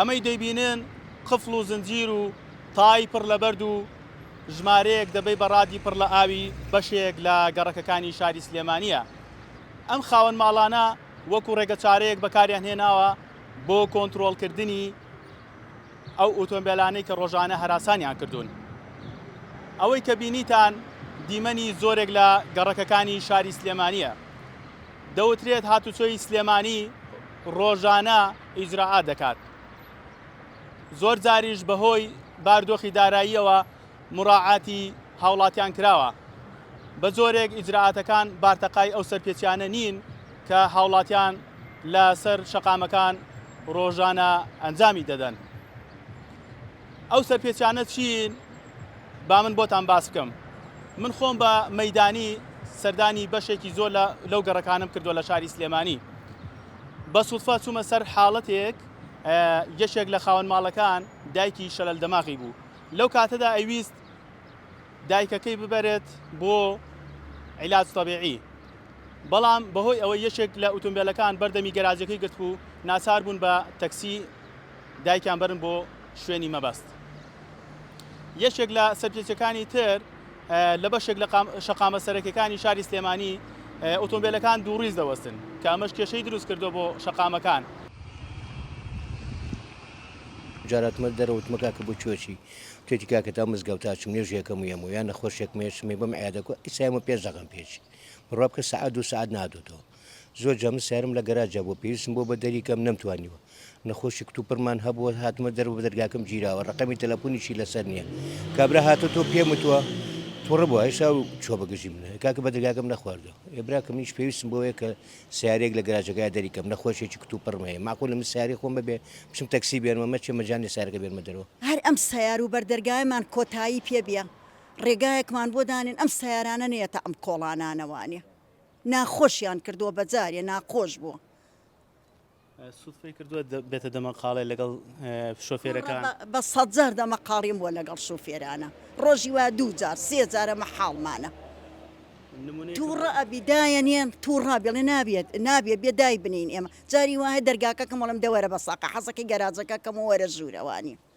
ئەمەی دەیبینن قفڵ و زنجیر و تای پڕ لە بەرد و ژمارەیەک دەبەی بەڕادی پڕ لە ئاوی بەشێک لە گەڕەکەکانی شاری سلێمانییە. ئەم خاوەن ماڵانە وەکو ڕێگەچارەیەک بەکاریان هێناوە بۆ کۆنترۆڵکردنی ئەو ئۆتۆمبێلانەی کە ڕۆژانە هەراسانیان کردوون. ئەوەی کە بینیتان دیمەنی زۆرێک لە گەڕەکەکانی شاری سلێمانییە. دەوترێت هاتوچۆی سلێمانی ڕۆژانە ئیجرائات دەکات. زۆر جاریش بەهۆی باردۆخی داراییەوە موراعاتی هاوڵاتیان کراوە. بە جۆرێک ئیجرائاتەکان بارتەقای ئەو سەرپێچیانە نین کە هاوڵاتیان لە سەر شەقامەکان ڕۆژانە ئەنجامی دەدەن. ئەو سەرپێچیانە چین با من بۆتان باس بکەم. من خۆم بە مەیدانی سەردانی بەشێکی زۆر لە لەو گەڕەکانەم کردووە لە شاری سلێمانی. بە سودفە چوومە سەر حاڵەتێک یەکێک لە خاوەن ماڵەکان دایکی شەلەل دەماغی بوو. لەو کاتەدا ئەیویست دایکەکەی ببەرێت بۆ عیلاج تەبیعی بەڵام بەهۆی ئەوەی یەکێک لە ئوتومبێلەکان بەردەمی گەراجەکەی گرتبوو ناچار بوون بە تەکسی دایکیان بەرن بۆ شوێنی مەبەست. یەکێک لە سەرپێچەکانی تر لە بەشێک لە شەقامە سەرەکیەکانی شاری سلێمانی ئۆتۆمبیلەکان دووڕیز دەوەستن کە ئەمەش کێشەی دروست کردووە بۆ شەقامەکان. جار هاتمە دەرەوە وتمە کاکە بۆ کوێ چی؟ وتێتی کاکە تا مزگەوت ئەچم نوێژێکەم و یەمەوە یان نەخۆشێکم هەیە چمێ بەم عیادە کو ئیسایمە پێش دەقەم پێچی بڕوا بکە سەعات دوو سەعات نەهاتۆتەوە زۆر جار من سەیارم لە گەراجا بووە پێویستم بۆ بە دەری کەم نەمتوانیوە نەخۆشی کتوپڕمان هەبووە هاتمە دەرەوە بە دەرگاکەم گیراوە ڕەقەمی تەلەفۆنیشی لەسەر نییە کابرا هاتۆتەوە پێم وتووە توڕە بووە هێشتا چووە بە گژی من کاکە بە دەرگاکەم نەخواردووە ئێ براکەم منیش پێویستم بۆیە کە سەیارەیەک لە گەراجەکەیا دەری کەم نەخۆشێکی کتوپڕم هەیە مەعقولە من سەیارەی خۆم بەبێ بچم تەکسی بێنمە مەچێ مەجانی سەیارەکە بێنمە دەرەوە. هەر ئەم سەیار و بەردەرگایەمان کۆتایی پێ بێ ڕێگایەکمان بۆ دانێن ئەم سەیارانە نەیەتە ئەم کۆڵانانەوانێ ناخۆشیان کردووە بەجارێ ناخۆش بووە. سودفەی کردووە بێتە دەمەقاڵێ لەگەڵ شۆفێرەکان؟ بە سەدجار دەمەقاڵیم بووە لەگەڵ شوفێرانە ڕۆژی وایە دوو جار سێ جارە مەحاڵمانە تووڕە ئەبی دایەنێن تووڕە بێڵێ نابێت نابێ بێ دای بنین ئێمە جاری وایە دەرگاکە کەم وەڵم دەوەرە بە ساقە حەزەکەی گەراجەکە کەم و وەرە ژوورەوانی.